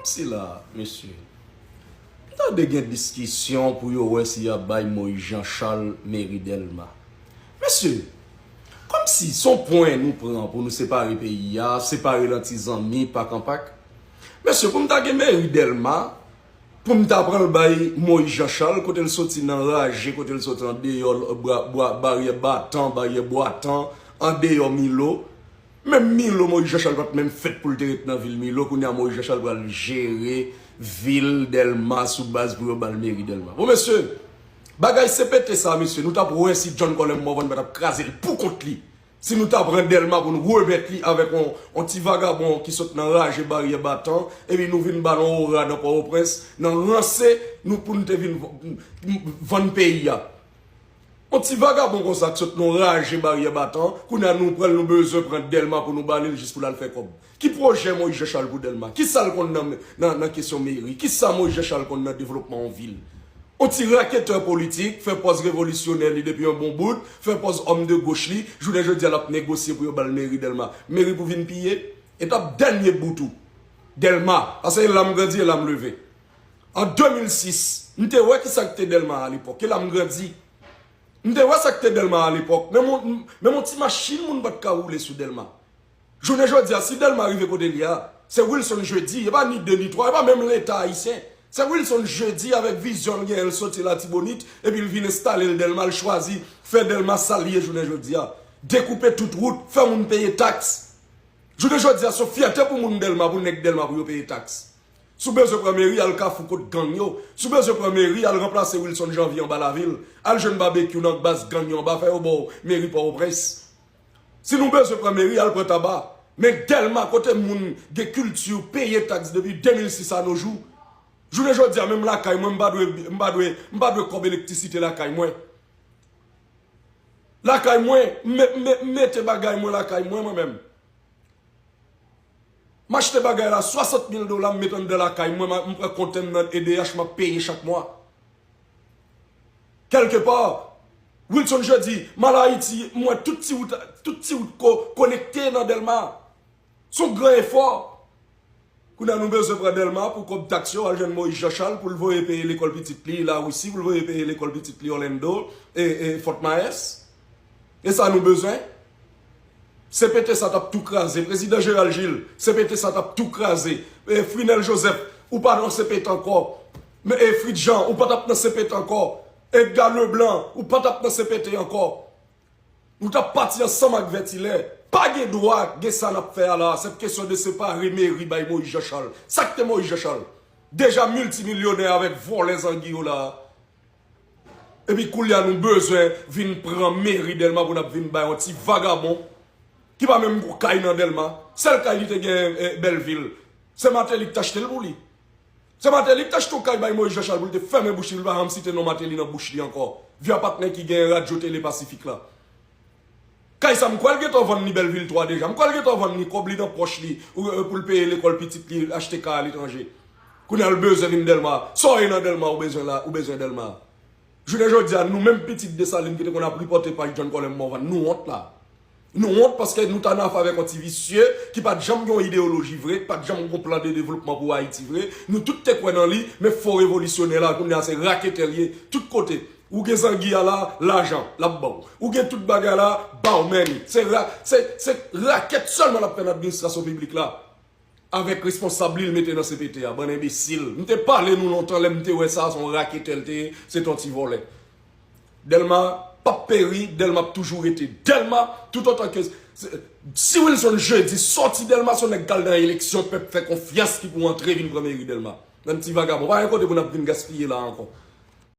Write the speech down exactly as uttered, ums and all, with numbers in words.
Kòmsi la, mesye, m tande gen diskisyon pou yo wè si y ap bay Moïse Jean Charles meri Dèlma. Mesye, kòmsi se yon pwen nou pran pou nou separe peyi a, separe l an ti zanmi, pak an pak. Mesye, pou m ta gen meri Dèlma, pou m ta pran l bay Moïse Jean Charles, kote l soti nan raje, kote l soti andeyò bwa, bwa, baryè Batan, baryè Bwatan, andeyò Milo. Menm Milo, Moïse Jean Charles pa t menm fèt pou l te ret nan vil Milo. Kounye a, Moïse Jean Charles pral jere vil Dèlma sou baz pou yo ba l meri Dèlma. Bon, mesye, bagay C P T sa, mesye, nou t ap wè si John Colem Morvan pa t ap kraze l pou kont li. Si nou ta pran Dèlma pou nou remèt li avèk on, on ti vagabon ki sot nan raje baryè Batan, epi nou vin ba l on ora nan Pòtoprens, nan ranse, nou pou nou te vin v-, vann peyi a. On ti vagabon konsa k sot nan raje baryè Batan, kounye a nou pran l, nou bezwen pran Dèlma pou nou ba li l jis pou l al fè kòb. Ki pwojè Moïse Jean Charles pou Dèlma? Kisa l konn nan, nan, nan kesyon meri? Kisa Moïse Jean Charles konn nan devlopman yon vil? On ti raketè politik, fè pòz revolisyonè li depi yon bon bout, fè pòz òm de goch li, jounen jodi a l ap negosye pou yo ba l meri Dèlma. Meri pou vin piye? E t ap dènye bout ou. Dèlma, paske e la m grandi, e la m leve. An de mil sis, m te wè kisa k te Dèlma alepòk, e la m grandi. M te wè sa k te Dèlma alepòk, menm on, menm on ti machin moun pa t ka woule sou Dèlma. Jounen jodi a, si Dèlma rive kote l ye a, se Wilson Jeudi, e pa ni de ni twa, e pa menm Leta ayisyen. Se Wilson Jeudi avèk vizyon l genyen, l soti Latibonit, epi l vin enstale l Dèlma, l chwazi fè Dèlma sa l ye jounen jodi a. Dekoupe tout wout, fè moun peye taks. Jounen jodi a, se yon fyète pou moun Dèlma, pou nèg Dèlma, pou yo peye taks. Si w bezwen pran meri, al Kafou kot gang yo. Si w bezwen pran meri, al ranplase Wilson Janvier anba lavil. Al jwenn Babekyou nan baz gang yo anba, fè yo ba w meri Pòtoprens. Si nou bezwen pran meri, al pran Taba. Men Dèlma, kote moun gen kilti peye taks depi de mil sis a no jou. Jounen jodi a, menm lakay mwen, m pa dwe, m pa dwe, m pa dwe kòb elektrisite lakay mwen. Lakay mwen, m me-, m me-, m mete bagay mwen lakay mwen, mwen menm. M achte bagay la, swasant mil dola, m met anndan lakay mwen, m, m pran kontè m nan E D H, m ap peye chak mwa. Kèlkepa, Wilson Jeudi, m al Ayiti, m wè tout ti wout, tout ti wout ko-, konekte nan Dèlma. Se yon gran efò. Kounye a nou bezwen pran Dèlma pou kòb taks yo, al jwenn Moïse Jean Charles pou l voye peye lekòl pitit li Larisi, pou l voye peye lekòl pitit li Orlando, e, e Fort Myers. E sa nou bezwen? C P T sa t ap tou kraze. Prezidan Gérald Gilles, C P T sa t ap tou kraze. E Frinel Joseph, ou pa nan C P T ankò. Men, e Fritz Jean, ou pa t ap nan C P T ankò. Edgar Leblanc, ou pa t ap nan C P T ankò. Nou t ap pati ansanm ak Vètilè. Pa gen dwa gen sa n ap fè a la. Se kesyon de separe meri bay Moïse Jean Charles. Sa k te Moïse Jean Charles? Deja miltimilyonè avèk vòlè zangi yo la. Epi koulye a nou bezwen vin pran meri Dèlma pou n ap vin bay yon ti vagabon ki pa menm gon kay nan Dèlma. Sèl kay li te gen, eh, Bèlvil. Se Martelly ki t achte l pou li. Se Martelly ki t achte yon kay bay Moïse Jean Charles pou l te fèmen bouch li, pou l pa janm site non Martelly nan bouch li ankò. Vya patnè ki gen radyo Tele Pasifik la. Kay sa m kwè l gentan vann li Bèlvil twa deja. M kwè l gentan vann li, kòb li nan pòch li, ou, euh, pou l peye lekòl pitit li, achte kay aletranje. Kounye a l bezwen vin Dèlma. Sa w ye nan Dèlma, ou bezwen la, ou bezwen Dèlma. Jounen jodi a, nou menm pitit Desalin ki te konn ap ripòte paj John Colem Morvan, nou wont la. Nou wont paske nou t ann afè avèk yon ti visye ki pa t janm gen yon ideyoloji vre, ki pa t janm gen yon plan de devlopman pou Ayiti vre. Nou tout te kwè nan li, men fo revolisyonè la, kounye a se raketè l ye, tout kote. Ou gen zangi a la, lajan, l ap ba w. Ou gen tout bagay la, ba w men li. Se ra-, se, se rakèt sèlman l ap fè nan administrasyon piblik la. Avèk responsab li l mete nan C P T a, bann enbesil. M te pale nou lontan lè m te wè sa, se yon raketè l te ye, se t on ti vòlè. Dèlma p ap peri, Dèlma ap toujou rete Dèlma, toutotan ke, se, si Wilson Jeudi sòti Dèlma, se yon nèg k al nan eleksyon, pèp fè konfyans ki pou antre vin pran meri Dèlma. Bann ti vagabon, pa gen kote pou n ap vin gaspiye la ankò.